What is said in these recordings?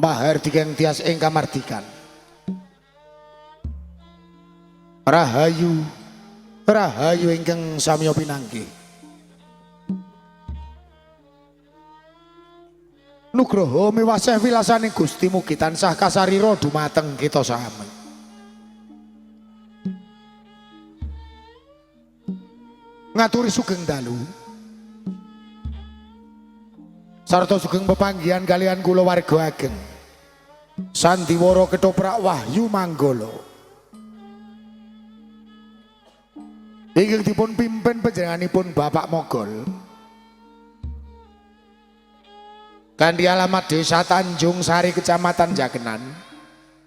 Mahardika ing tias ing kamardikan. Rahayu rahayu ingkang samya pinanggih. Nugroho miwaseh wilasaning Gusti mugi tansah kasarira dumateng kita sami. Ngaturi sugeng dalu sarta sugeng pepanggihan kalian kula warga ageng Sandiwara Ketoprak Wahyu Manggala ingkang dipun pimpin panjenenganipun Bapak Mogol kanthi alamat Desa Tanjung Sari, Kecamatan Jakenan,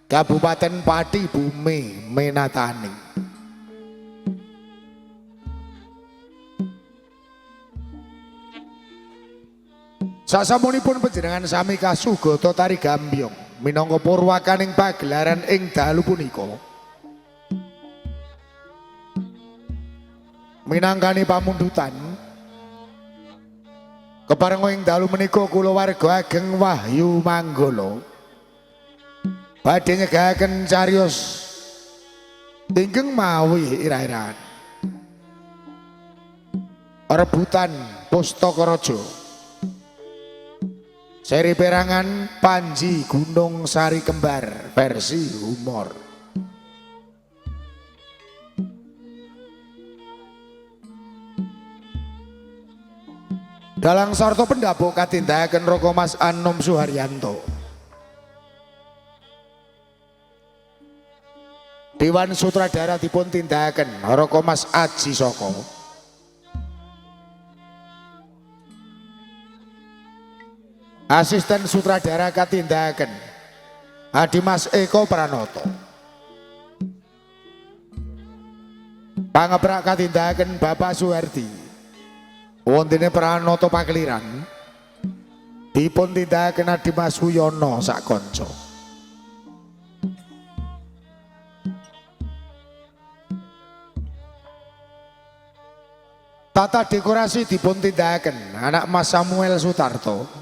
Kabupaten Pati, Bumi Menatani. Sasampunipun panjenengan sami kasugata tari gambyong minangka purwakaning pagelaran ing dalu punika. Minangkani pamundutan keparenga ing dalu menika kula warga ageng Wahyu Manggala badhe nyegahaken cariyos ingkang mawi ira-iraan rebutan Pustaka Raja seri perangan Panji Gunung Sari Kembar versi humor. Dalang sarta pendhapuk katindakaken Raka Mas Anom Suharyanto. Dewan sutradara dipun tindakaken Raka Mas Aji Soko. Asisten sutradara katindakaken Adi Mas Eko Pranoto. Pangeprak katindakaken Bapak Suhardi. Wontene Pranoto Pakeliran dipun tindakaken Adi Mas Suyono sak kanca. Tata dekorasi dipun tindakaken anak Mas Samuel Sutarto.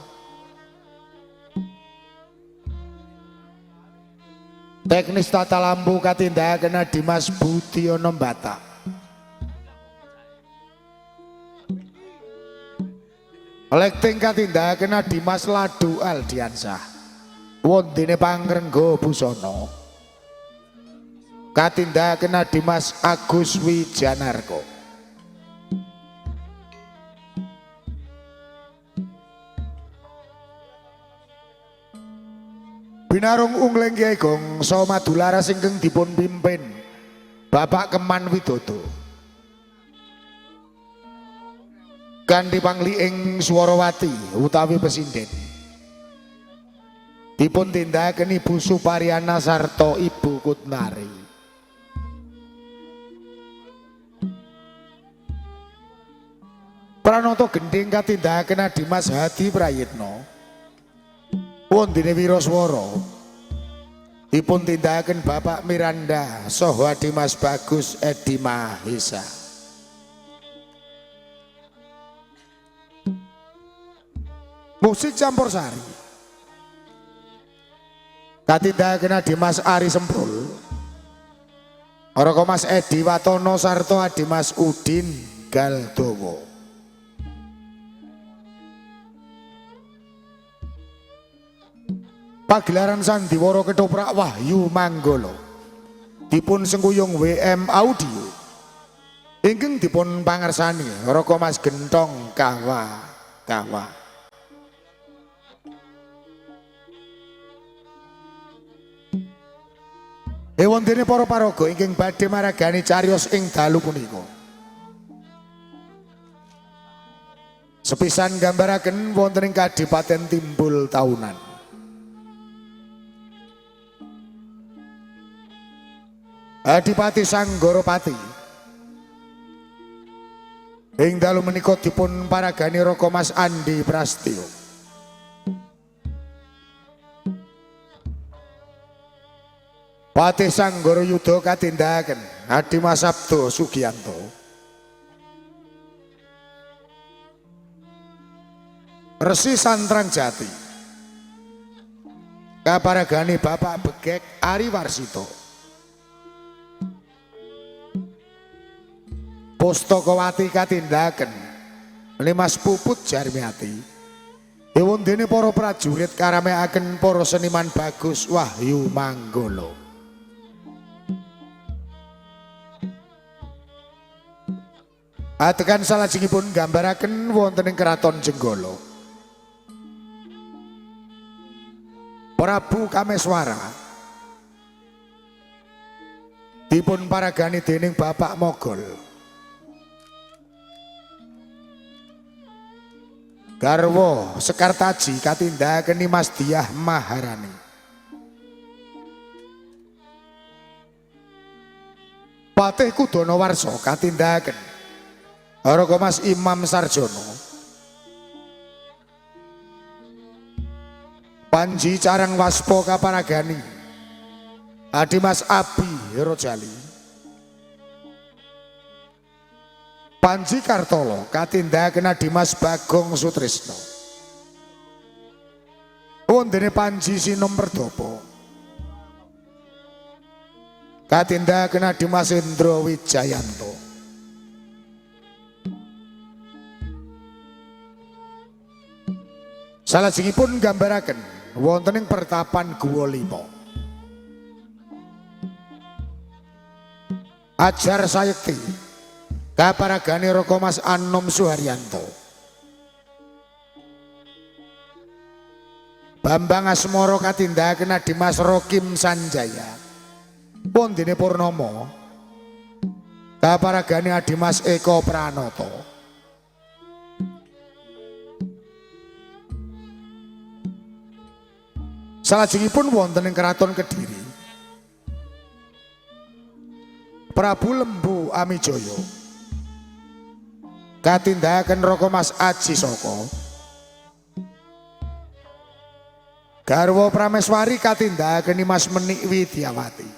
Teknis tata lampu katindakaken Adi Mas Budiono Batak. Lighting katindakaken Adi Mas Ladu Aldiansah. Wontene Pangrengga Busana katindakaken Adi Mas Agus Wijanarko. Binarung Ungling Kyai Gongso Madularas ingkang dipun pimpin Bapak Keman Widodo. Kanthi pangliing Swarawati utawi pesinden dipun tindakaken Ibu Supariana sarta Ibu Kutnari. Pranoto gendhing katindakaken Adi Mas Hadi Prayitno. Wondene Wiraswara dipun tindakaken Bapak Miranda saha Adi Mas Bagus Edi Mahesa. Musik campur sari katindakaken Adi Mas Ari Semprul, Raka Mas Edi Watono sarta Adi Mas Udin Galdowo. Pagelaran Sandiwara Ketoprak Wahyu Manggala dipun sengkuyung WM Audio ingkang dipun pangersani Raka Mas Gentong Kawa Kawa. Ewontene para paraga ingkang badhe maragani cariyos ing dalu punika. Sepisan gambaraken wonten ing Kadipaten Timbul Tahunan. Adipati Sanggoropati ing dalu menika dipun paragani Raka Mas Andi Prastyo. Patih Sanggara Yudha katindakaken Adi Mas Sabdo Sugianto. Resi Santrang Jati Kaparagane Bapak Begek Ari Warsito. Pustakawati katindakaken Limas Puput Jarmiati. Ewondene para prajurit karamekaken para seniman Bagus Wahyu Manggolo. Adegan salajengipun nggambaraken wonten ing Kraton Jenggala. Prabu Kameswara dipun paragani dening Bapak Mogol. Garwa Sekartaji katindakaken Mas Diah Maharani. Patih Kudana Warsa katindakaken Raka Mas Imam Sarjono. Panji Carang Waspo kaparagani Adimas Abi Rojali. Panji Kartolo katindakaken Adimas Bagong Sutrisno. Wondene Panji Sinom Perdopo katindakaken Adimas Indra Wijayanto. Salajengipun nggambaraken wonten ing pertapan Guwa Lima. Ajar Sayekti kaparagane Raka Mas Anom Suharyanto. Bambang Asmara katindakaken Adimas Rokim Sanjaya. Wondene Purnomo kaparagane Adimas Eko Pranoto. Salajengipun wonten ing Kraton Kediri. Prabu Lembu Amijaya katindakaken Raka Mas Aji Saka. Garwa Prameswari katindakaken Mas Menik Widyawati.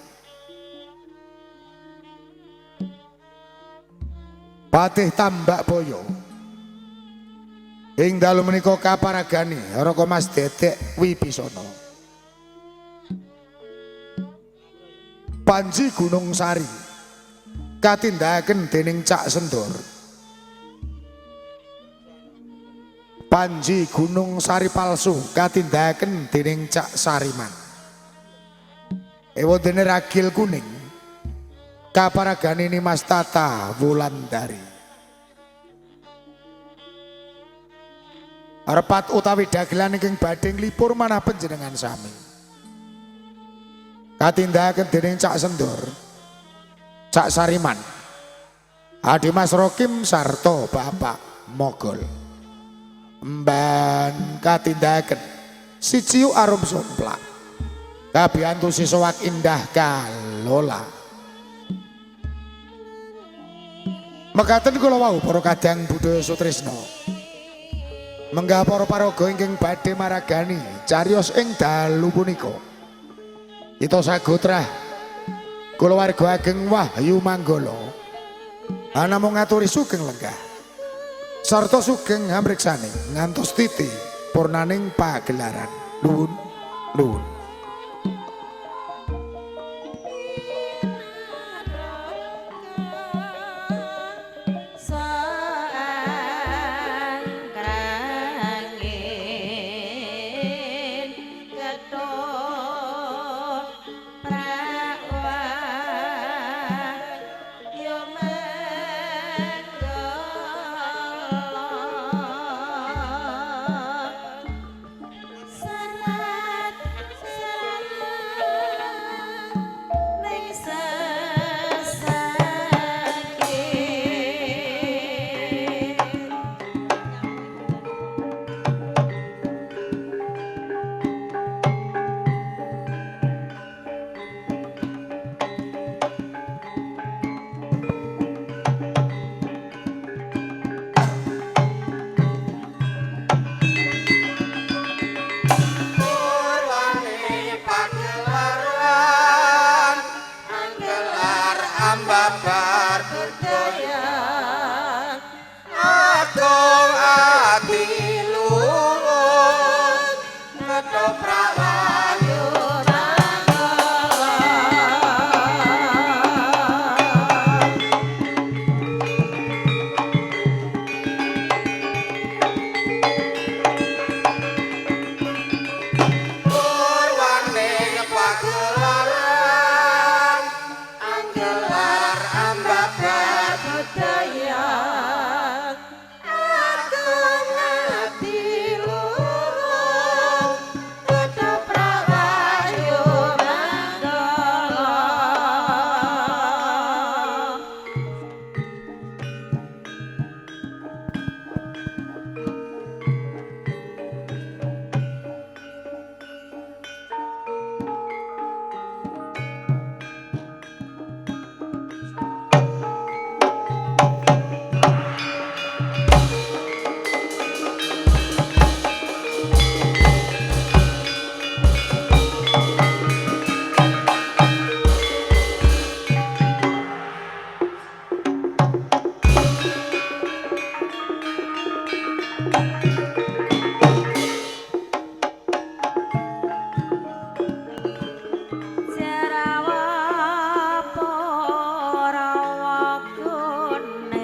Patih Tambak Boyo ing dalu menika kaparagani Raka Mas Dedek Wibisana. Panji Gunung Sari katindakaken dening Cak Sendor. Panji Gunung Sari palsu katindakaken dening Cak Sariman. Ewondene Ragil Kuning kaparagane Nimas Tata Wulandari. Repat utawi dagelan ingkang badhe nglipur manah panjenengan sami katindakaken dening Cak Sendor, Cak Sariman, Adimas Rokim sarta Bapak Mogol. Emban katindakaken Siciu Arum Somplak kabiyantu sisowak indah kalola. Mekaten kula wau para kadang budaya sutrisna. Menggah para paraga ingkang badhe maragani cariyos ing dalu punika. Kita sagotrah kulawarga ageng Wahyu Manggala anamung ngaturi sugeng lenggah sarta sugeng hamriksane ngantos titi purnaning pagelaran. Nuwun nuwun. Agung ati luhur ketoprak wahyu. Sayang agung adiluhung ketoprak wahyu manggala. Jarawa para wakunes,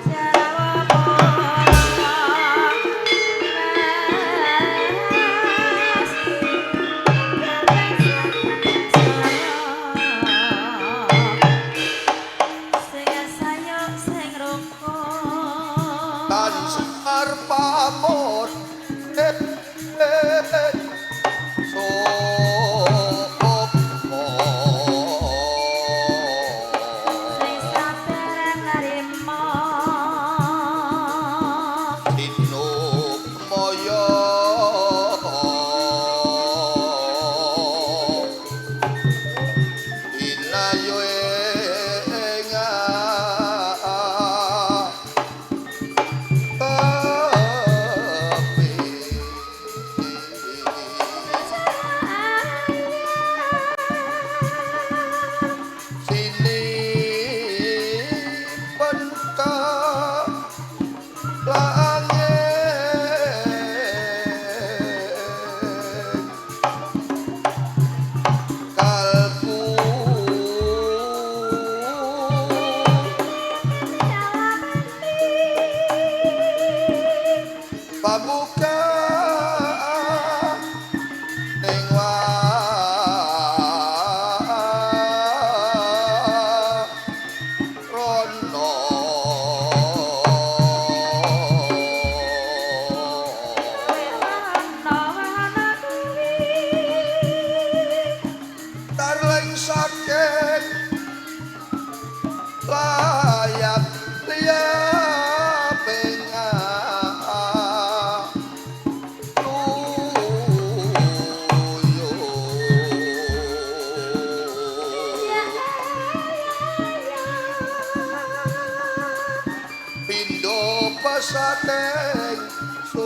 jarawa para sing sayang sing rukun Tansar pamor sing sabar nrimo. Tinukmaya dinayo ing tepi. Sini pentah langit kalbu pabuka ning rono. Tarling saking layat liyaping pindho pesateng su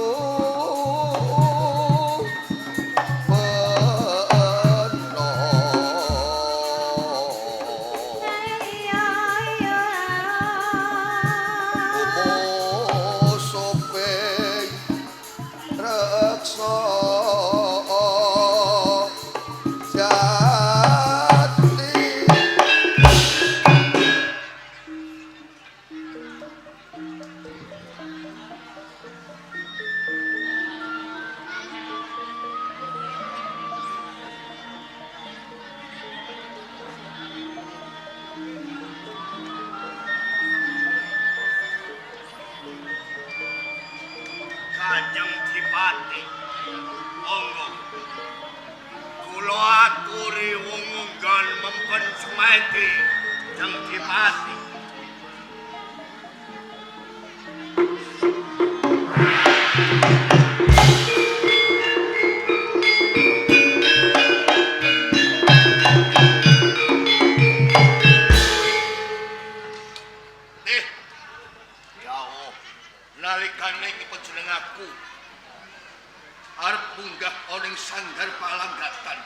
jati. Kanjeng Dipati, monggo. Kula aturi wungunggan mempen semedi Jeng Dipati. Eh, ya Allah, nalikane iki panjenenganku arep munggah ana ing sanggar palanggatan.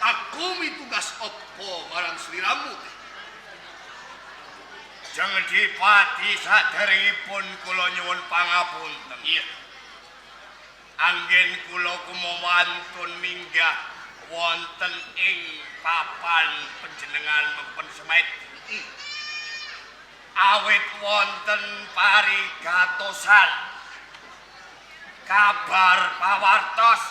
Aku mitugas apa marang sliramu? Jeng Dipati saderengipun kula nyuwun pangapunten. Iya. Anggen kula kumawantun minggah wonten ing papan panjenengan mempen semedi. Awit wonten parigatosan kabar pawartos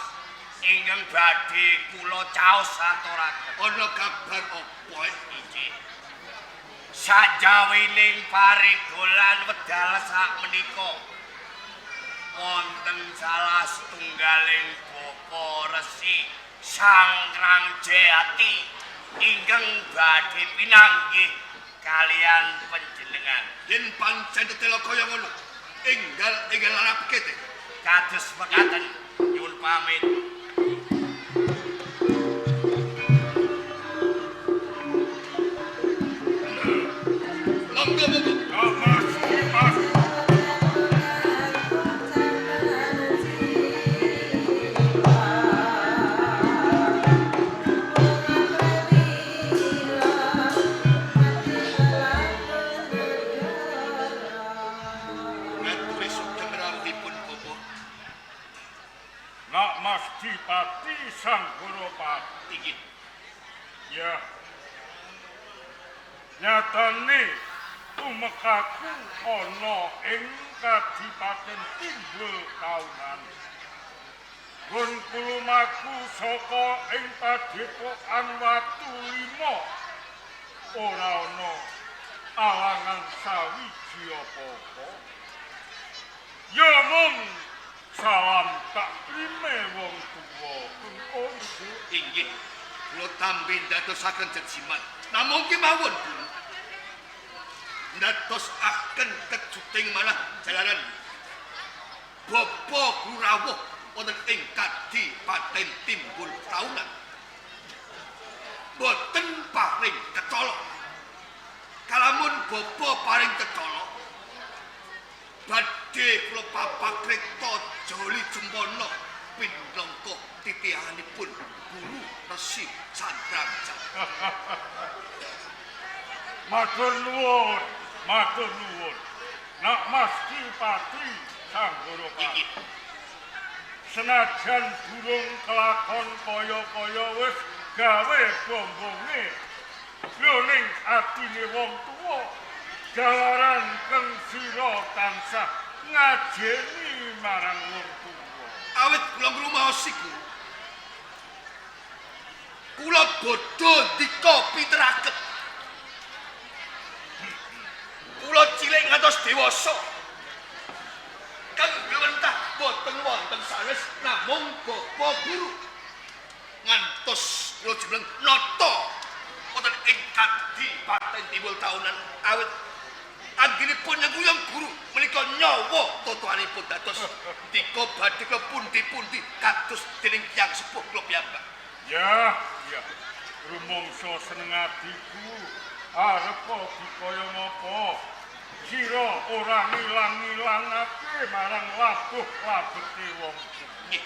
Ingkang badhe kula caos aturaken. Ana kabar apa iki? Sajawining parigolan wedal sakmenika wonten salah setunggaling Bapa Resi Sangkrang Jayati ingkang badhe pinanggih kalian panjenengan. Yen pancen tetela kaya ngono, enggal enggal larap kete. Kados mekaten, nyuwun pamit. Monggo monggo. Mas, Mas. Ngaturi sugeng rawuhipun Bapak. Nak Mas Dipati Sang Gurupati. Inggih. Ya. Nyatane tumekaku ana ing Kadipaten Timbul Kaunan. Gon kulumaku saka ing padhepokan Watu Lima. Ora ana alangan sawiji apa-apa. Ya mung salam takrime wong tuwa kengkung. Inggih. Kula tampi ndadosaken jejimat. Namung kemawon, Guru. Ndadosaken kejuting manah jalaran Bapa Guru rawuh wonten ing Kadipaten Timbul Kaunan. Boten paring kecala. Kalamun bapa paring kecala, badhe kula papakreta Joli Jempono pinangka titihanipun Guru Resi Sandraja. Matur nuwun, matur nuwun. Nak Mas Dipati Sang Gurupati. Inggih. Senajan durung kelakon kaya-kaya wis gawe bombonge. Lho ning atine wong tuwa jalaran keng sira tansah ngajeni marang wong tuwa. Awit kula ngrumaosi Guru. Kula bodho ndika piteraken. Kula cilik ngantos dewasa. Kang glewentah boten wonten sanes namung Bapa Guru. Ngantos kula jemleng nata wonten ing Kadipaten Timbul Kaunan awit anggenipun nyengkuyung guru menika nyawa totoanipun dados ndika badhe kula pundi-pundi kados dening tiyang sepuh kula piyambak. Ya, ya. Rumangsa seneng atiku arep dikaya ngapa? Sira ora ngilang-ngilangake marang labuh labete wong tuwa. Nggih,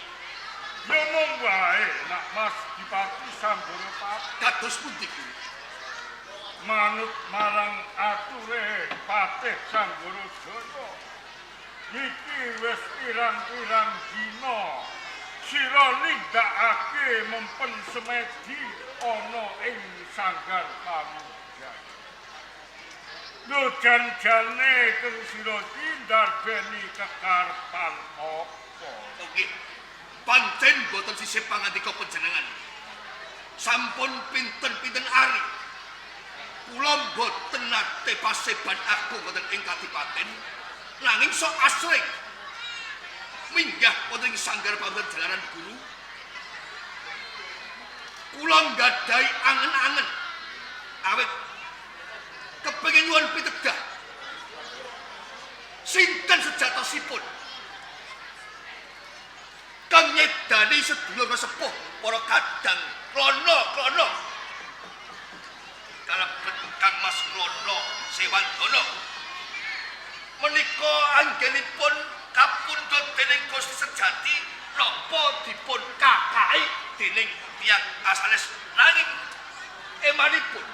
Ya mung wae nak Mas Dipati Sang Gurupati kados pundi Guru? Manut marang ature Patih Sang Gurujaya. Iki wis pirang-pirang dina sira nindakake mempen semedi ana ing sanggar pamujan. Lho jan-jane keng sira iki ndarbeni kekarepan apa? Nggih. Pancen boten sisih pangandika panjenengan. Sampun pinten-pinten ari kula boten nate paseban agung wonten ing kadipaten nanging sok asring minggah wonten ing sanggar pamujan jalaran guru. Kula nggadahi angen-angen awit kepengin nyuwun pitedah. Sinten sejatosipun kang nyedani sedulur sepuh para kadang klono-klono kalebet Kang Mas Klono Sewandana menika anggenipun kapundhut dening Gusti Sejati napa dipun kakahi dening tiyang asanes nanging emanipun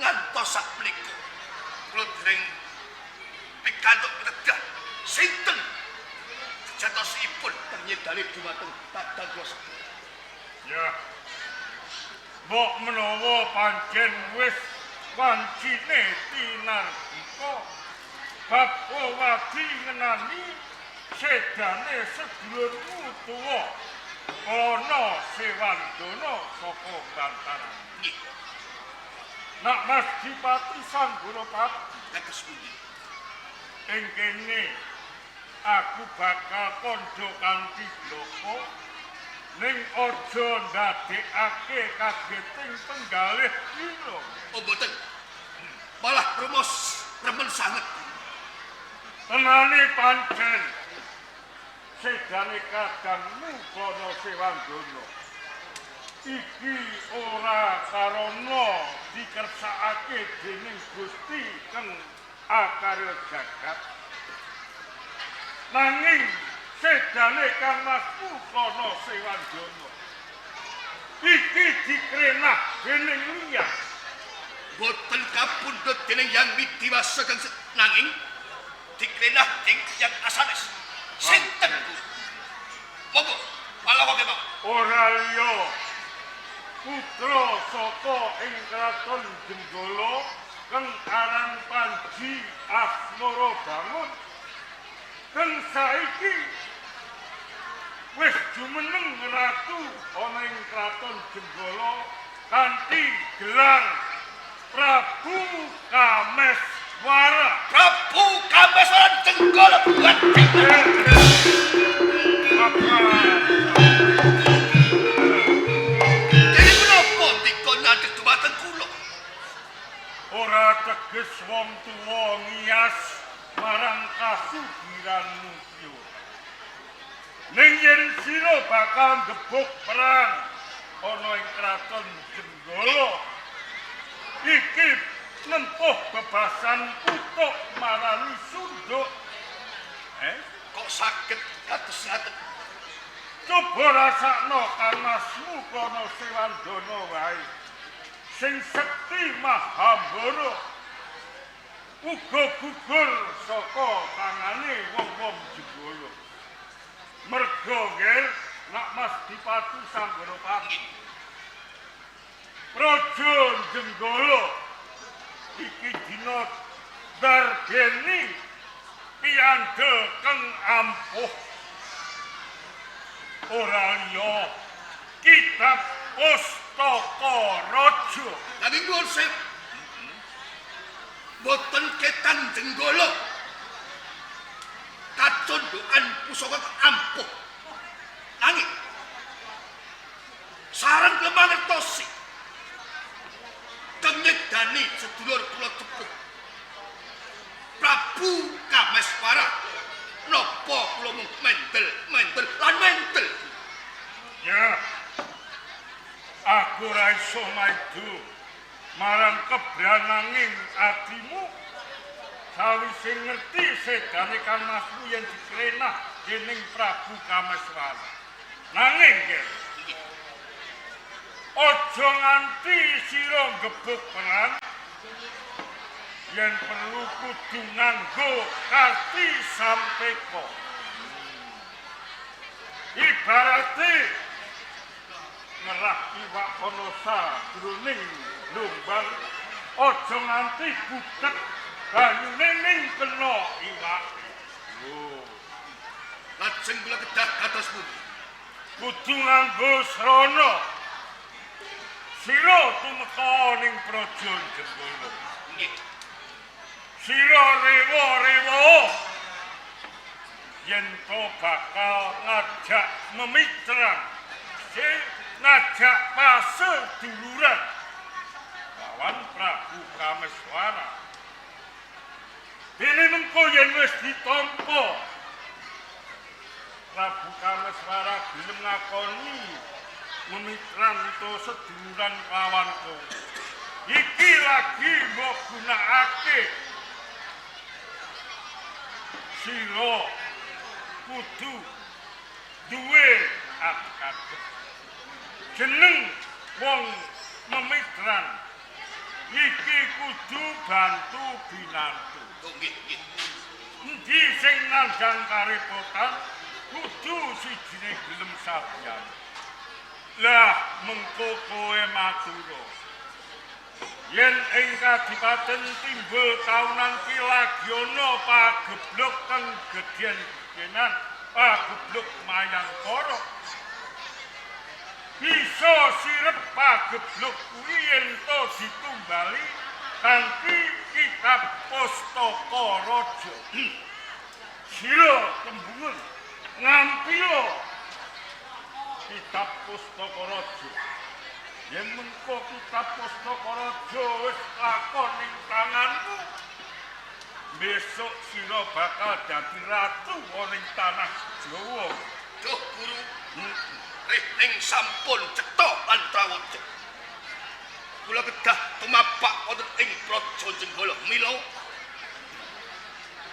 ngantos sakmenika kula dereng pikantuk pitedah sinten sejatosipun kang nyedani dumateng kadang kula sepuh. Ya. Mbok menawa pancen wis wancine tinarbika bab wadi ngenani sedane sedulurmu tuwa. Kana Sewandana saka Bantaran. Nggih. Nak Mas Dipati Sanggarapati Kados pundi? Ing kene aku bakal kandha kanthi bloko ning aja ndadekake kageting penggalih dina. Oh mboten. Malah rumos remen sanget. Tenane pancen sedane kadangmu Kana Sewandana iki ora karana dikersakake dening Gusti kang akarya jagat, nanging sedane Kang Masmu Kana Sewandana iki dikrenah dening liya. Boten kapundhut dening Yang Widiwasa kang nanging dikrenah dening Yang asanes. Sinten ku? Monggo, palawa kemawon. Ora liya putra saka ing kraton Jenggala kang aran Panji Asmara Bangun kang saiki wis jumeneng ratu ana ing kraton Jenggala kanthi gelar Prabu Kameswara. Prabu Kameswara Jenggala. Dene menapa dikon ngadeg dumateng kula? Ora teges wong tuwa ngiyas marang kasugiranmu piye. Ning yen sira bakal gebuk perang ana ing kraton Jenggala iki nempuh bebasan putuk marani sunduk. Kok saged kados ngaten? Coba rasakno Kang Masmu Kana Sewandana wae. Sing sekti Mahambara uga gugur saka tangane wong-wong Jenggala. Merga ngger nak Mas Dipati Sanggarapati. Praja Jenggala iki dina dardeni piyandel kang ampuh. Ora liya kitab Pustaka Raja. Nanging nuwun sewu. Boten ketan Jenggala. Kacondhokan pusaka ampuh. Nanging sareng kula mangertosi kang nyedani sedulur kula tepuh Prabu Kameswara. Napa kula mung mendel, mendel lan mendel? Ya, aku ora iso maido marang kebrananging atimu sawise ngerti sedane Kang Masmu yen dikrenah dening Prabu Kameswara. Nanging nggih, aja nganti sira nggebuk perang yen perlu kudu nganggo karti sampeka. Ibarate ngerah iwak konosa jroning lumbang, aja nganti budhek banyune ning kena iwak. Lho, Lajeng kula kedah kados pundi? Kudu nganggo srana. Sira tumeka ning praja Jenggala. Nggih. Sira rewa-rewa yen to bakal ngajak memitran, sing ngajak paseduluran lawan Prabu Kameswara. Dene mengko yen wis ditampa Prabu Kameswara gelem ngakoni memitran utawa seduluran lawan kowe. Iki lagi mbok gunakake. Sira kudu duwe akad. Jeneng wong memitran iki kudu bantu binantu. Oh nggih, nggih. Endi sing nandhang karepotan kudu sijine gelem sabian. Lah mengko kowe matura. Yen ing kadipaten timbul taunan ki lagi ana pagebluk kang gedhen-gedhenan, pagebluk mayangkara. Bisa sirep pagebluk kuwi yen to ditumbali kanthi kitab Pustaka Raja. Sira tembungan ngampila kitab Pustaka Raja. Yen mengko kitab Pustaka Raja wis lakon ing tanganmu, besok sira bakal dadi ratu ana ing tanah Jawa. Duh guru, rihning sampun cetha lan trawaja. Kula kedah tumapak wonten ing Praja Jenggala. Mila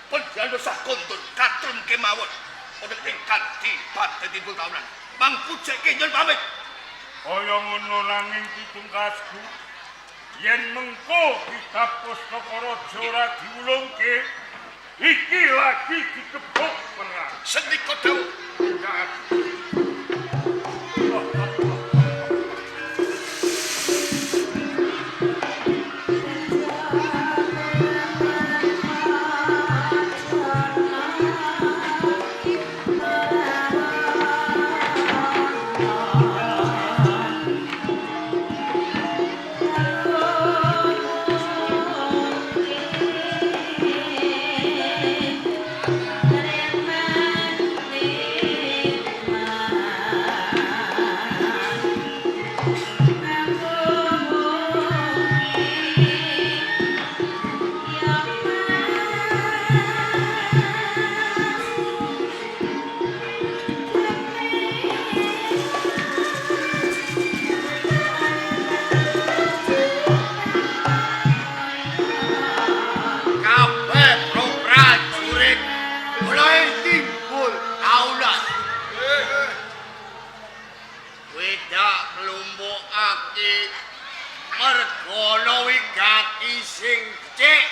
panjenengan sah kondur katrem kemawon wonten ing Kadipaten Timbul Tahunan. Mangpujeke nyuwun pamit. Kaya ngono nanging pitungkasku, yen mengko kitab Pustaka Raja ora diwulungke, iki lagi dikebuk perang. Sendika dawuh. Kabeh pro prajurit mulai timbul taunan. Wedak klumpukake merga ana wigati sing becik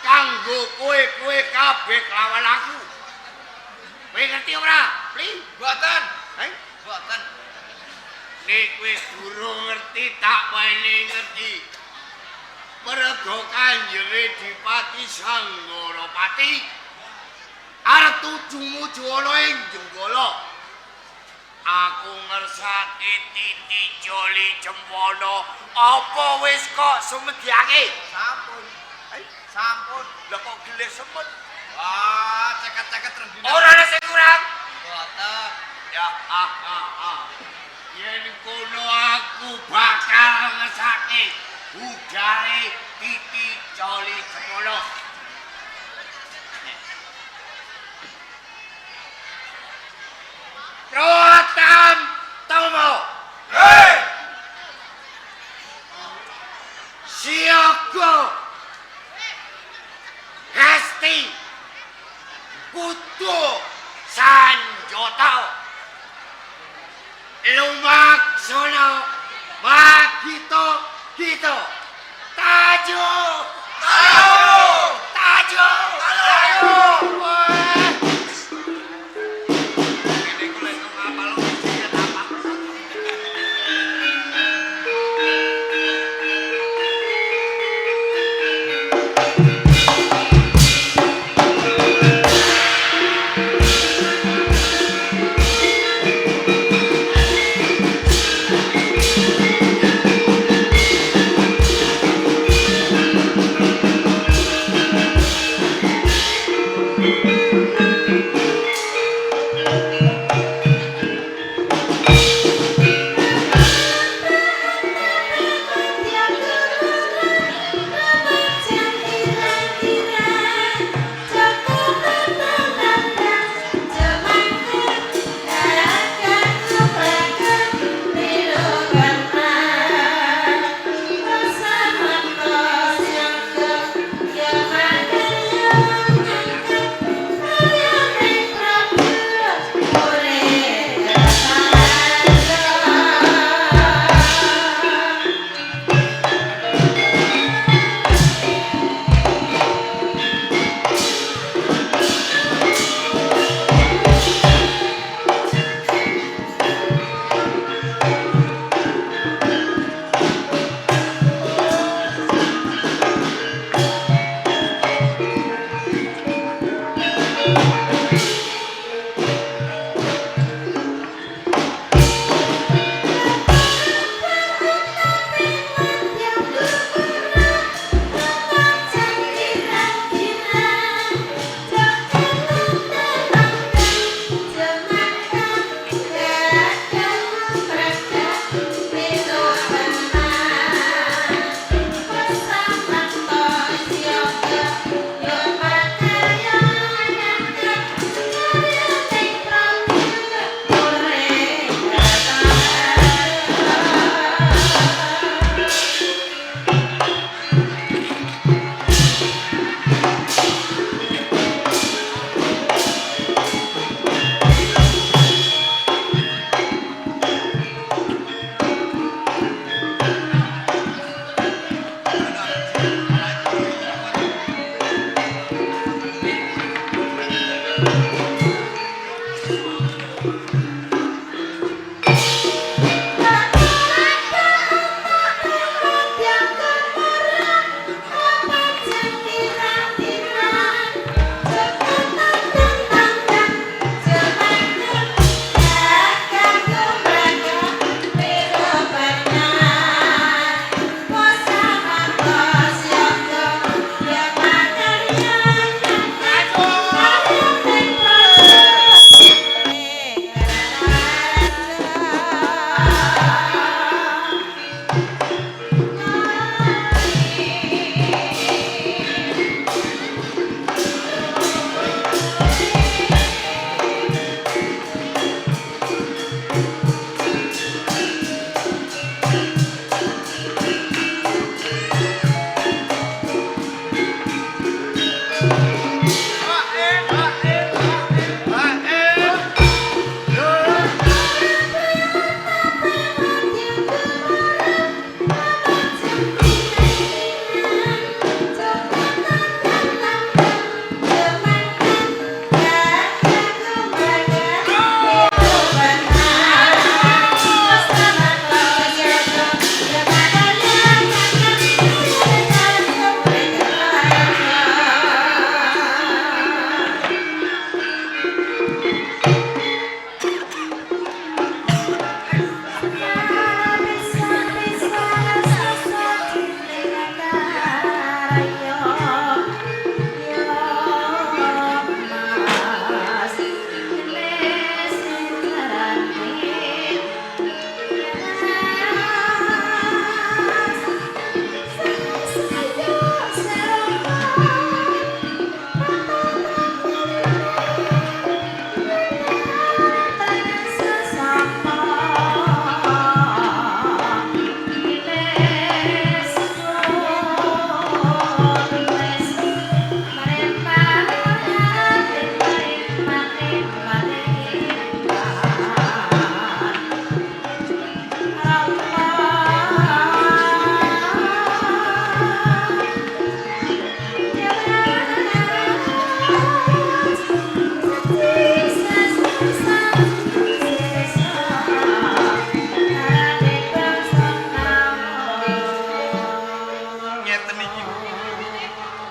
kanggo kowe-kowe kabeh kelawan aku. Kowe ngerti ora, Pli? Mboten. Heh? Mboten. Nek wis durung ngerti tak weni ngerti. Merga Kanjenge Dipati Sanggarapati arep tuju muju ana ing Jenggala. Aku ngersake titi joli jempono apa wis kok sumedyange? Sampun. Sampun. Lah kok gelih semet? Wah, ceket-ceket rembina. Ora ana sing kurang. Mboten. Ya ah ah ah. Yen kono aku bakal ngersake budale titi joli jempono. Rotam Tomo. Hei! Siaga Hesti Kudu Sanjata Lumaksana Magito Gito Tajo. Tajo!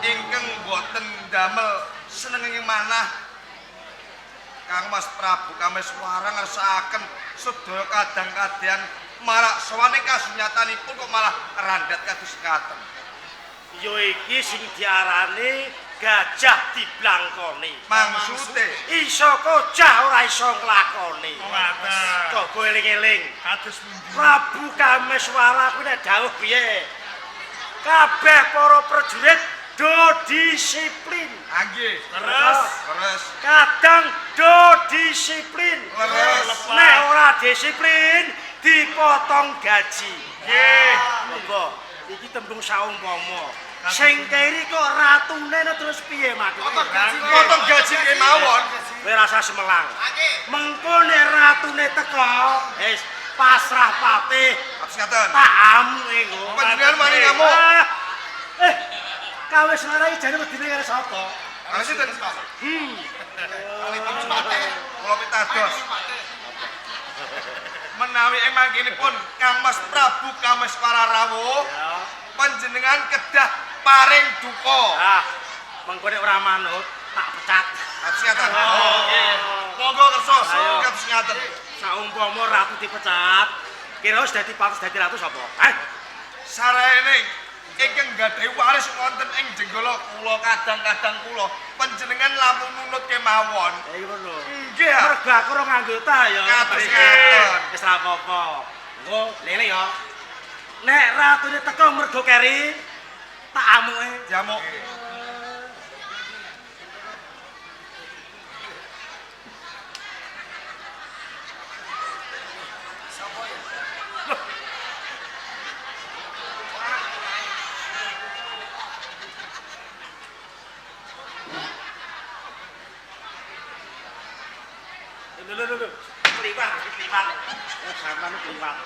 Ingkang boten damel senenging manah Kang Mas Prabu Kameswara ngersakaken sedaya kadang-kadang marak sowane kasunyatanipun kok malah randhat kados ngaten. Ya iki sing diarani gajah diblangkoni. Maksude Iso kojah ora iso nglakoni. Ngoten. Coba eling-eling. Kados pundi? Prabu Kameswara kuwi nek dawuh piye? Kabeh para prajurit do disiplin. Ah, nggih. Leres. Leres. Kadang do disiplin. Leres. Nek ora disiplin dipotong gaji. Nggih. Monggo, iki tembung saumpama. Sing keri kok ratune terus piye maksudnya? Potong gaji kemawon. Kowe rasa semelang. Mengko nek ratune teko, wis pasrah patih Kados ngaten. tak amuke engko. Panjenengan wani ngamuk. Eh, kawis lara iki jane wedine karo sapa? Kali sinten? Kula pitados. Menawi ing mangkinipun Kang Mas Prabu Kameswara rawuh, panjenengan kedah paring duka. Ah, mengko nek ora manut tak pecat. Kados ngaten. Nggih. Monggo kersa kados ngaten. Saumpama ratu dipecat, kira wis dadi pantes dadi ratu sapa? Hah? Sarene ingkang gadhahi waris wonten ing Jenggala kula kadang-kadang kula panjenengan lamun nunut kemawon. Ya iki ngono. Nggih. Mergo aku ora anggota ya. Kados ngaten. Wis ra apa-apa. Engko lele ya. Nek ratune teko mergo keri tak amuke. Jamuk. Lho lho lho. Kliwat, kliwat. Sampeyan kliwat.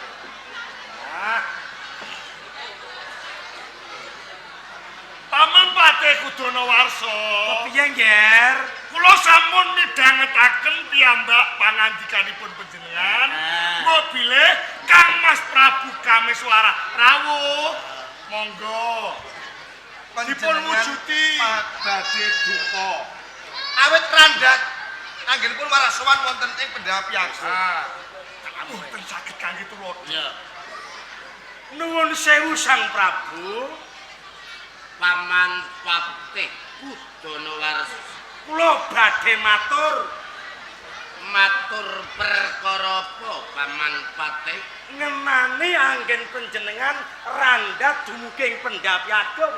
Ah, Paman Patih Kudana Warsa. kepiye, Ngger? Kula sampun midhangetaken piyambak pangandikanipun panjenengan. Ah. Mbok bilih Kang Mas Prabu Kameswara rawuh. Monggo. Dipun wujudi. Badhe duka. Awit randhat anggenipun warasowan wonten ing Pendapi Agung. Ah. Mboten saged kangge tulodo. Nuwun sewu Sang Prabu, Paman Patih Kudana Warsa kula badhe matur matur perkara apa Paman Patih? ngenani anggen panjenengan randhat dumugi ing Pendapi Agung.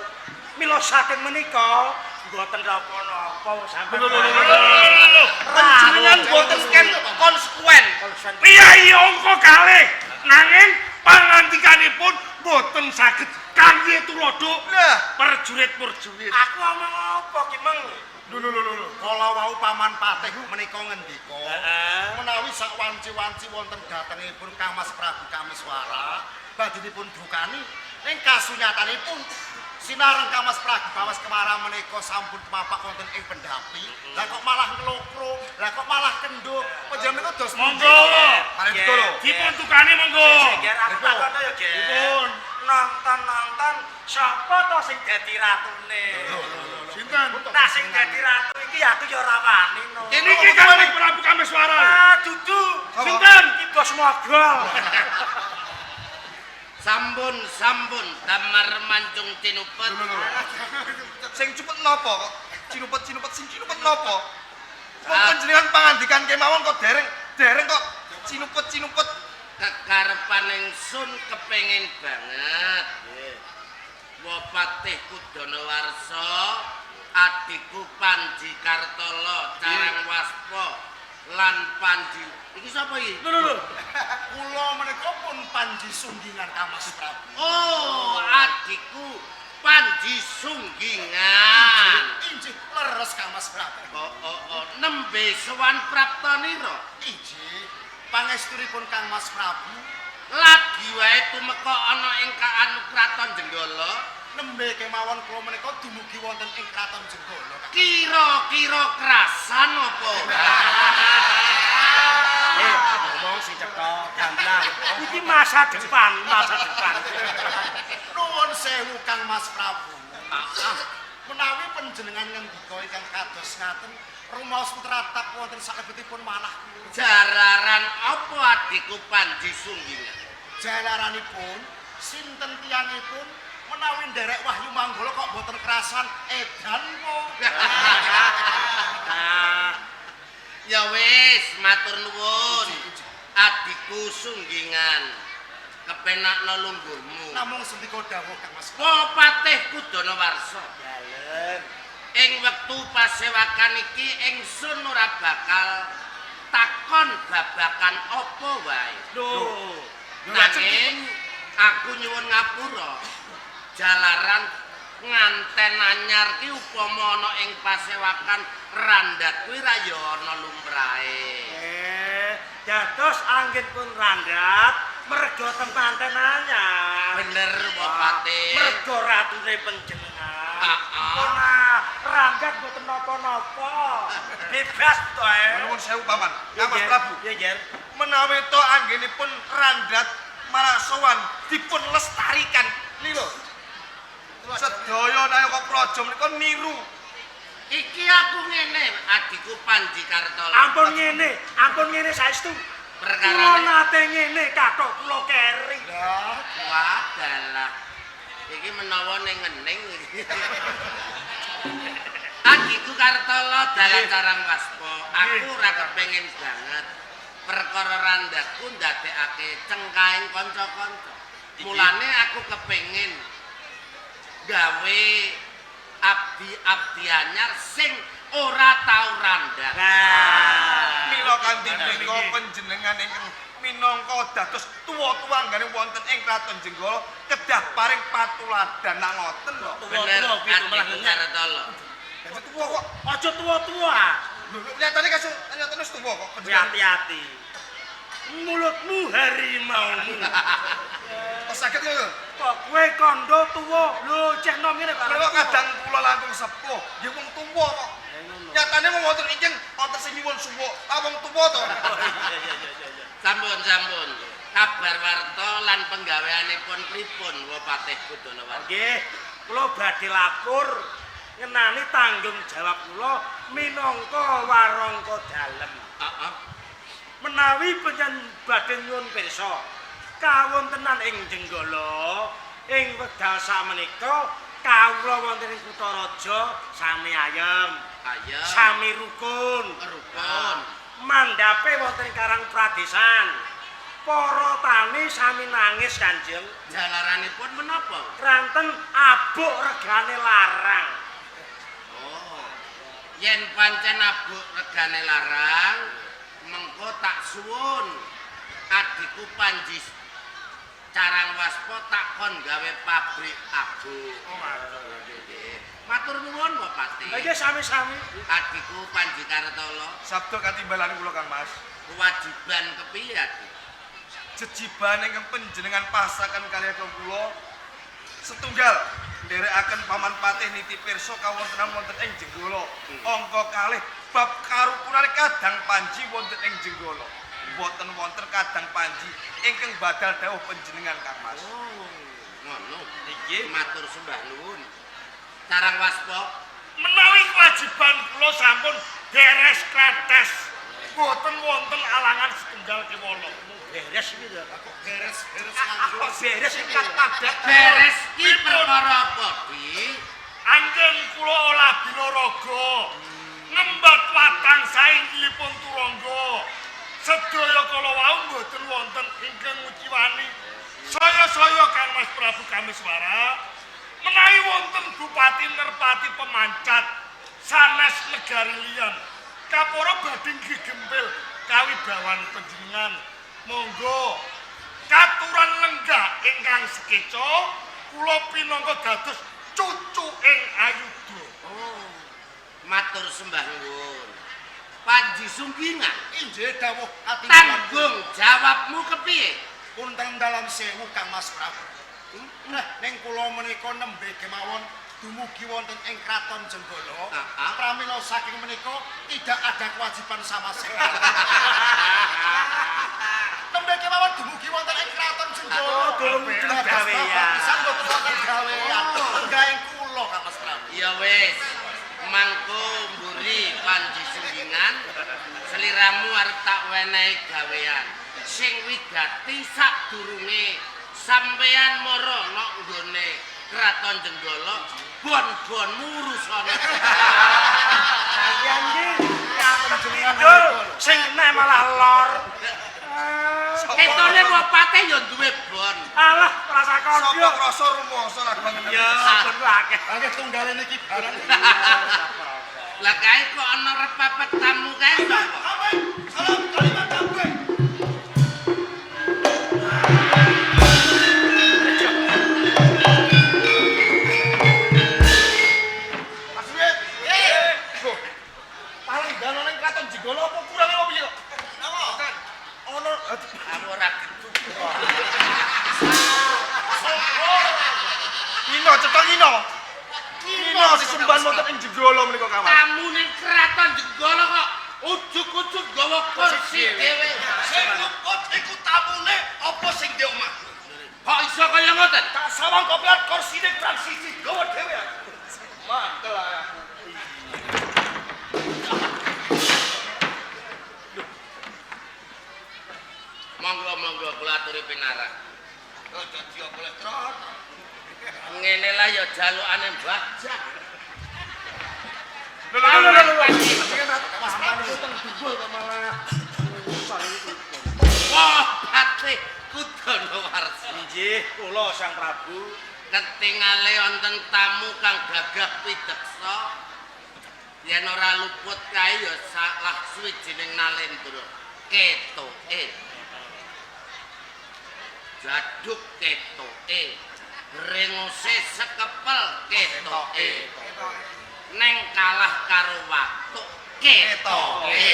Mila saking menika mboten napa-napa sampeyan. Panjenengan boten ken konsekuen. Priyayi angka kalih nanging pangandikanipun mboten saged kangge tulodo Lah, prajurit-prajurit. Aku ngomong apa ki, Meng? Lho lho lho lho. Kala wau Paman Patih menika ngendika menawi sak wanci-wanci wonten datengipun Kang Mas Prabu Kameswara badhenipun dukani ning kasunyatanipun sinareng Kang Mas Prabu Kameswara menika sampun tumapak wonten ing pendapi. Lah kok malah nglokro, lah kok malah kendho. Panjenengan menika dos pundi? Monggo. mari duka lho. Dipun tukani monggo. Ger, aku takon ya, Ger. Dipun. Nonton-nonton sapa to sing dadi ratune? Sinten? Nah, sing dadi ratu iki aku ya ora wani no. Niki Kang Mas Prabu Kameswara. Ah, dudu. Sinten? Iki bos mogol. Sampun sampun damar mancung tinupet. Sing cepet napa kok? Cinupet-cinupet sing cinupet napa? Wong panjenengan pangandikan kemawon kok dereng kok cinupet-cinupet. Kekarepan ingsun kepengin banget. Wapatih Kudana Warsa, adikku Panji Kartala, Carang Waspa lan Panji. Iki sapa iki? Lho lho lho. Kula menika pun Panji Sunggingan Kang Mas Prabu. Oh, adikku Panji Sunggingan. Injih leres Kang Mas Prabu. Oh, oh, oh, nembe sowan praptanira. Injih pangestunipun Kang Mas Prabu Lagi wae tumeka ana ing kaanu kraton Jenggala. nembe kemawon kula menika dumugi wonten ing kraton Jenggala. Kang. Kira-kira krasan apa? Eh, ngomong sing cetha, gamblang. Iki masa depan, masa depan. Nuwun sewu Kang Mas Prabu. Menawi panjenengan ngendika ingkang kados ngaten, rumaos tratap wonten salebetipun manah kula. Jalaran apa adikku Panji Sunggingan? Jalaranipun sinten tiyangipun menawi nderek Wahyu Manggala kok mboten kerasan edan po. Ya wis, matur nuwun. Adikku Sunggingan. Kepenakno lungguhmu. Namung sendika dawuh Kang Mas. Patih Kudana Warsa. Dalem. Ing wektu pasewakan iki ingsun ora bakal takon babakan apa wae. Lho, nanging aku nyuwun ngapura. Jalaran nganten anyar ki upama ana ing pasewakan randhat kuwi ra ya ana lumrahe. Dados anggen pun randhat merga teng panten anyar. Bener Bupati. Merga ratune panjenengan. Heeh. Ora randhat mboten napa-napa. Bebas to ae. Nuwun sewu paman. Kang Mas Prabu. Iya, Ger. Menawi to anggenipun randhat marak sowan dipun lestarikan. Niki lho. Sedaya nayaka praja menika niru. Iki aku ngene adikku Panji Kartolo. Ampun ngene saestu. Kula Perkarane nate ngene kathok kula keri. Wah, dalah. Iki menawa ning ngening iki. Adikku Kartolo dalah Carang Waspa. Aku ora kepengin banget perkara randhatku ndadekake cengkaing kanca-kanca. Mulane aku kepengin gawe abdi-abdi anyar sing ora tau randhat. Nah, Mila kanthi menika panjenengan ingkang minangka dados tuwa-tuwa anggane wonten ing Kraton Jenggala kedah paring patuladan nak ngoten lho. Bener, Tuwa-tuwa piye malah adikku ngenyek. Kartolo. Dadi tuwa kok. Aja tuwa-tuwa. Lho nyatane kasu nyatane wis tuwa kok panjenengan. Hati-hati. Mulutmu harimaumu. Kok saged lho. Kok kowe kandha tuwa? Lho, ceh nom ngene kok. Menawa kadang kula langkung sepuh, nggih wong tuwa kok. Nyatane wong wonten ingkang wonten sing nyuwun suwuk, ah wong tuwa to. Sampun, sampun. Kabar warta lan penggaweanipun pripun Wapatih Kudana Warsa? Nggih, kula badhe lapor ngenani tanggung jawab kula minangka warangka dalem. Heeh. Menawi panjenengan badhe nyuwun pirsa kawontenan ing Jenggala ing wekdal sakmenika kawula wonten ing kutha raja sami ayem, Ayem. sami rukun. Rukun. Mandhape wonten ing Karang Pradesan. Para tani sami nangis Kanjeng. Jalaranipun menapa? Kranten abuk regane larang. Oh. Yen pancen abuk regane larang, mengko tak suwun adikku Panji Carang Waspa tak kon gawe pabrik abuk. Oh, matur nuwun Bupati. Nggih sami-sami. Adikku Panji Kartolo, Sabda katimbalan kula Kang Mas. kewajiban kepiye adik? Jejiban ingkang panjenengan pasakan kaliyan kula setunggal nderekaken Paman Patih niti pirsa kawontenan wonten ing Jenggala. Angka kalih bab karukunane Kadang Panji wonten ing Jenggala. Mboten wonten Kadang Panji ingkang badal dawuh panjenengan Kang Mas. Oh, ngono. Nggih. Matur sembah nuwun. Carang Waspa, Menawi kewajiban kula sampun beres krates. Boten wonten alangan setunggal kewala. Beres iki lho. Kok beres-beres nganggo. Kok beres ingkang padat. beres ki perkara apa, Dik? Anggen kula olah binaraga. Ngembat watang sainggilipun turangga. Sedaya kala wau mboten wonten ingkang nguciwani. Saya-saya Kang Mas Prabu Kameswara menawi wonten bupati nerpati pemancat sanes negari liyan. Kapara badhe gegempil kawibawan panjenengan. Monggo katuran lenggah ingkang sekeca kula pinangka dados cucu ing ayuda. Oh, matur sembah nuwun. Panji Sunggingan, Injih dawuh katimbalan. tanggung jawabmu kepiye? Punten dalam sewu Kang Mas Prabu. Nah, ning kula menika nembe kemawon dumugi wonten ing Kraton Jenggala. Ah, ah. Pramila saking menika tidak ada kewajiban sama sekali. Nembe kemawon dumugi wonten ing Kraton Jenggala. Oh, durung Dados gawean. bapak pisan mboten wonten gawean. Enggaing kula Kang Mas. Ya wis, mangko mburi Panji Sunggingan, seliramu arep tak wenehi gawean. Sing wigati sadurunge sampeyan mara nok nggone Kraton Jenggala, bon-bonmu urusane. Sampeyan iki kidul sing kena malah lor. Ketone wopate ya duwe bon. Alah, rasa Sapa kandha. krasa rumangsa ra ngoten. Ya, bon akeh. Akeh tunggale niki barang. Lah kae kok ana repepet tamu kae sapa? Salam kalimat kabeh. Mas Wit. Nggih. Paling gano ning Kraton Jenggala apa kurang apa piye kok? Napa? Ono Aku ora geduk. Ino cetha Ino. Ino sesembahan wonten ing Jenggala menika Kang Mas. Tamu ning Kraton Jenggala kok ujug-ujug gawa kursi dhewe. Sing luput iku tamune apa sing di omah? Kok iso kaya ngoten? Tak sawang koplat kursine transisi gawa dhewe aku. Mantel aku. Monggo-monggo kula aturi pinarak. Oh dadi apa lek trot? Ngene lah ya jalukane Mbah. Lho lho lho lho. Mas Prabu teng dhuwur kok malah. Wah, patih Kudana Warsa. Inggih, kula Sang Prabu. Ketingale wonten tamu kang gagah pideksa. Yen ora luput kae ya salah suwijining nalendra. Ketoke. Jaduk ketoke. Rengose sekepel ketoke. Neng kalah karo watuk ketoke.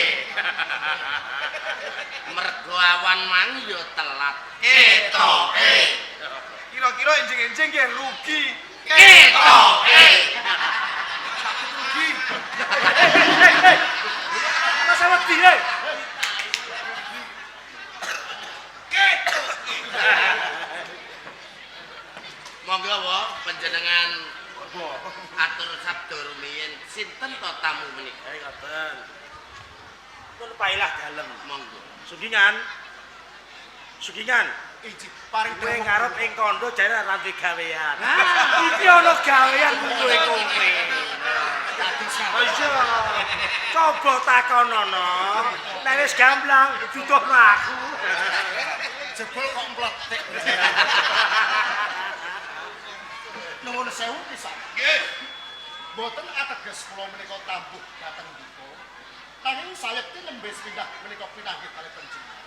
Mergo awan mang ya telat ketoke. Kira-kira enjing-enjing nggih rugi. Ketoke. Rugi. Masa wedi, eh? Monggo wa panjenengan atur sabda rumiyin sinten to tamu menika? Eh, ngoten. Pun pailah dalem. Monggo. Sugingan. Sugingan. Iji paring Kowe ngarep ing kondo jare ora duwe gawean. Iki ana gawean kowe kowe. Oh iya. Coba takonono. Nek wis gamblang duduhno aku. Jebul kok mletik. Nuwun sewu pisan. Nggih. Mboten ateges kula menika tambuh dhateng dika. Nanging sayekti nembe sepindah menika pinanggih kalih panjenengan.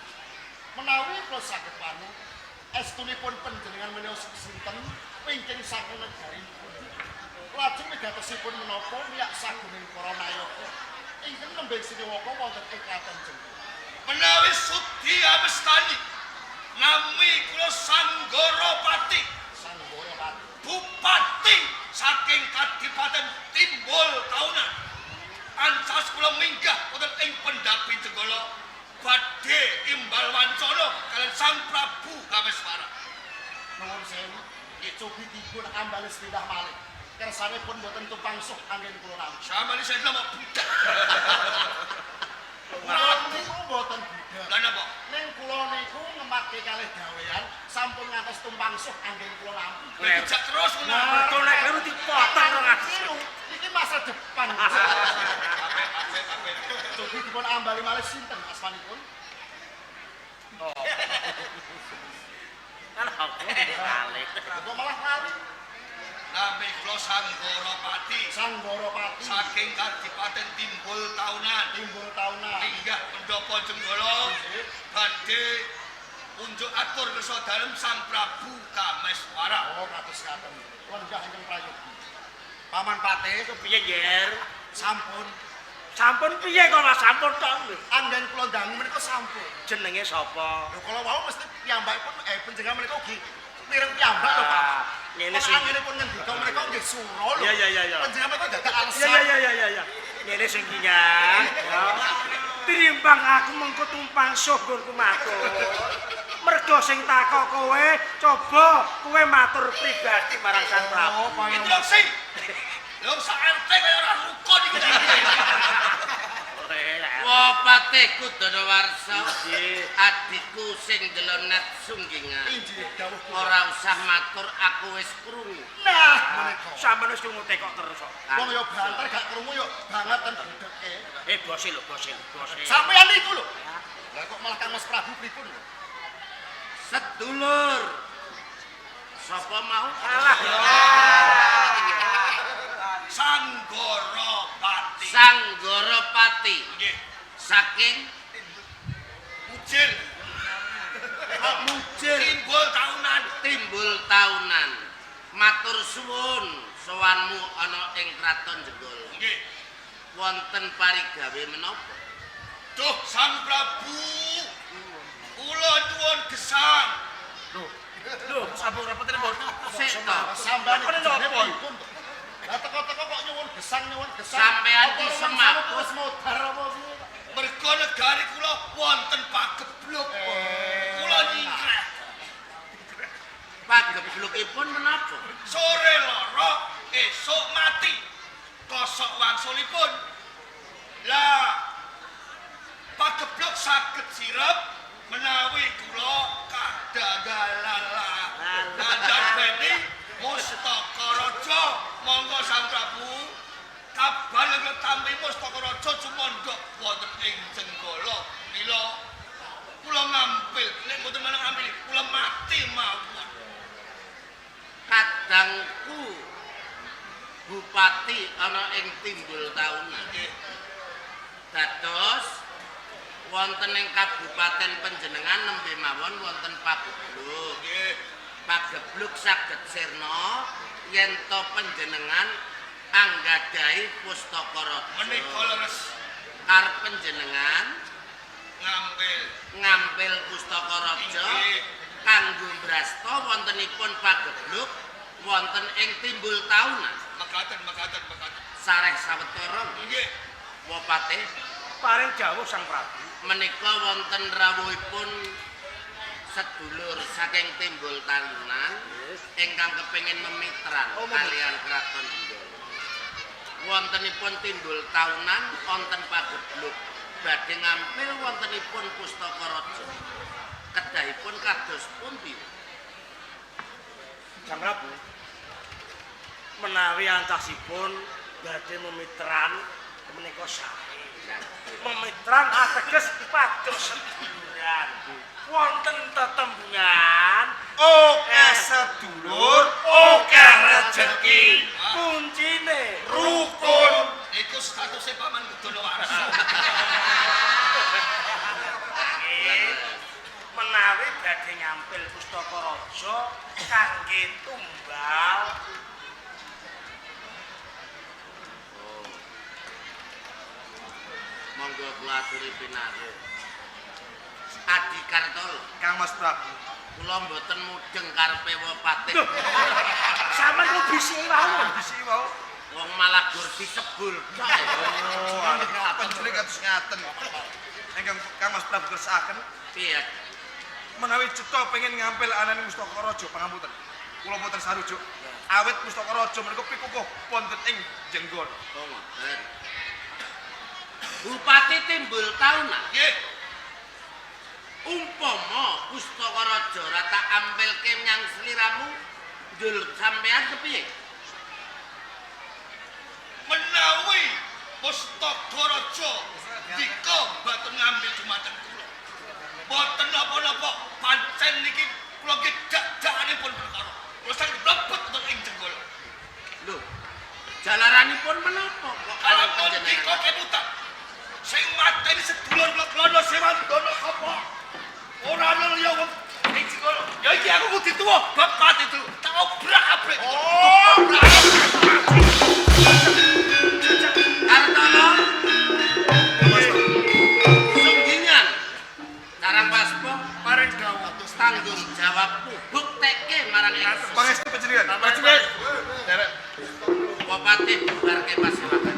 Menawi kula saged wanu, estunipun panjenengan menika sinten wingking saking negari pundi. Lajeng wigatosipun menapa miyak saguning para nayaka ingkang nembe siniwaka wonten ing Kraton Jenggala. Menawi sudi amestani nami kula Sanggara Pati, Sanggara Pati. Bupati saking Kadipaten Timbul Kaunan. Ancas kula minggah wonten ing Pendapi Jenggala badhe imbal wancana kalian Sang Prabu Kameswara. Nuwun sewu, cobi dipun ambales pindah malih. Kersane pun mboten tumpang suh anggen kula nampi. Samane saya mau budak. Kula niku mboten budak. Lah napa? Ning kula niku ngematke kalih gawean sampun ngantos tumpang suh anggen kula nampi. Dijak terus ngono. Mergo nek kleru dipotong rong atus. Keliru, niki masa depan. Cobi dipun ambali malih sinten asmanipun? Kan aku lali. Kok malah lali? Nami kula Sanggara Pati Sanggara Pati saking Kadipaten Timbul Kaunan. Timbul taunan. Minggah pendopo Jenggala badhe unjuk atur kersa dalem Sang Prabu Kameswara. Oh, kados ngaten. Lenggah ingkang prayogi. Paman Patih Piye, Yer? sampun Sampun piye kok ora sampun tok lho. anggen kula dangu menika sampun. Jenenge sapa? Lho kala wau mesti piyambakipun panjenengan menika ugi mireng piyambak lho, Pak. Ah, ngene sing anggenipun ngendika menika nggih sura lho. Iya, iya, iya, iya. Panjenengan menika dadak alasan. Iya iya iya iya iya. Ngene sing kingan. Ya. Tinimbang aku mengko tumpang suh nggonku matur. Mergo sing takok kowe, coba kowe matur pribadi marang Sang Prabu. Oh, kaya Instruksi. Lha sak RT kaya ora rukun iki. Wapatihku Danawarsa, adikku sing ndelonet sunggingan. Injih dawuh kula. Ora usah matur, aku wis krungu. Nah, menika. Sampeyan wis krungu tekok terus kok. Wong ya banter gak krungu ya banget ten budheke. Bose lho, bose lho, bose. Sampeyan niku lho. Lah kok malah Kang Mas Prabu pripun lho? Sedulur. Sapa mau? Alah. Sanggara Pati. Sanggara Pati. Nggih. Saking Mujil. Mujil. Timbul taunan. Timbul taunan. Matur suwun sowanmu ana ing Kraton Jenggala. Nggih. Wonten parigawe menapa? Duh Sang Prabu. Kula nyuwun gesang. Lho, sampun repotene mbok. Sik to. Sampeyan Lakone jane napa? pripun to? Lah teko-teko kok nyuwun gesang nyuwun gesang. Sampeyan Apa ki rumangsamu semaput. wis modar apa piye kok? Mergo negari kula wonten pagebluk. Kula nyingkreh. Pageblukipun menapa? Sore lara, esuk mati. Kosok wangsulipun. Lah pagebluk saged sirep menawi kula kadanggalala. Kandhane Mustaka Raja, monggo Sang Prabu. Kabar ingkang tampi Mustaka Raja sumandhak wonten ing Jenggala. Mila kula ngampil, nek mboten menang ampil, kula mati mawon. Kadangku bupati ana ing Timbul taunan. Nggih. Dados wonten ing kabupaten panjenengan nembe mawon wonten pagebluk. Nggih. Pagebluk saged sirna yen to panjenengan anggadhahi pustaka raja. Menika leres Karep panjenengan ngampil. ngampil pustaka raja Inggih. kanggo mbrasta wontenipun pagebluk wonten ing Timbul taunan. Mekaten, mekaten, mekaten. Sareh sawetara Nggih. wapate Paring dawuh Sang Prabu. menika wonten rawuhipun sedulur saking Timbul Talunan ingkang kepengin memitran kalian Kraton Jenggala. Wontenipun Timbul Tahunan wonten pagebluk badhe ngampil wontenipun pustaka raja. Kedahipun kados pundi? Sang Prabu. Menawi antasipun badhe memitran menika sae. Memitran ateges pados seduluran. Wonten tetembungan Oke sedulur, oke rejeki, kuncine rukun. Iku statuse Paman Gudono Warsa. Menawi badhe ngampil pustaka raja kangge tumbal. Monggo kula aturi pinaruh. Adi Kartolo, Kang Mas Prabu, kula mboten mudeng karepe wapate. Sampeyan kok bisiki wau. bisi wau. Wong malah gur disebul. Oh, panjenengan kados ngaten. Ingkang Kang Mas Prabu kersakaken Piye? menawi cetha pengen ngampil anane Mustaka Raja pangapunten. Kula mboten sarujuk. Awit Mustaka Raja menika pikukuh wonten ing Jenggala. Oh, ngoten. Bupati Timbul Tahunan, Nggih. umpama pustaka raja ora tak ampilke menyang sliramu, njul sampean kepiye? Menawi Mustaka Raja dika mboten ngambil dumateng kula. Mboten napa-napa, pancen niki kula nggih dak-dakanipun perkara. Kula saged mlebet wonten ing Jenggala. Lho, jalaranipun menapa kok kaliyan Kalamun dika panjenengan? kemutan. Sing mateni sedulur kula Klono Sewandana sapa? Ora ana liya wong ing Jenggala. Ya iki aku kudu tuwa bapak itu. Tak obrak-abrik. Oh, Kartolo, sunggingan. Karang Paspo paring dawuh. tanggung jawabmu buktekke marang ingsun. Pangestu panjenengan. Prajurit. Derek. Wapate bubarke pasewakan.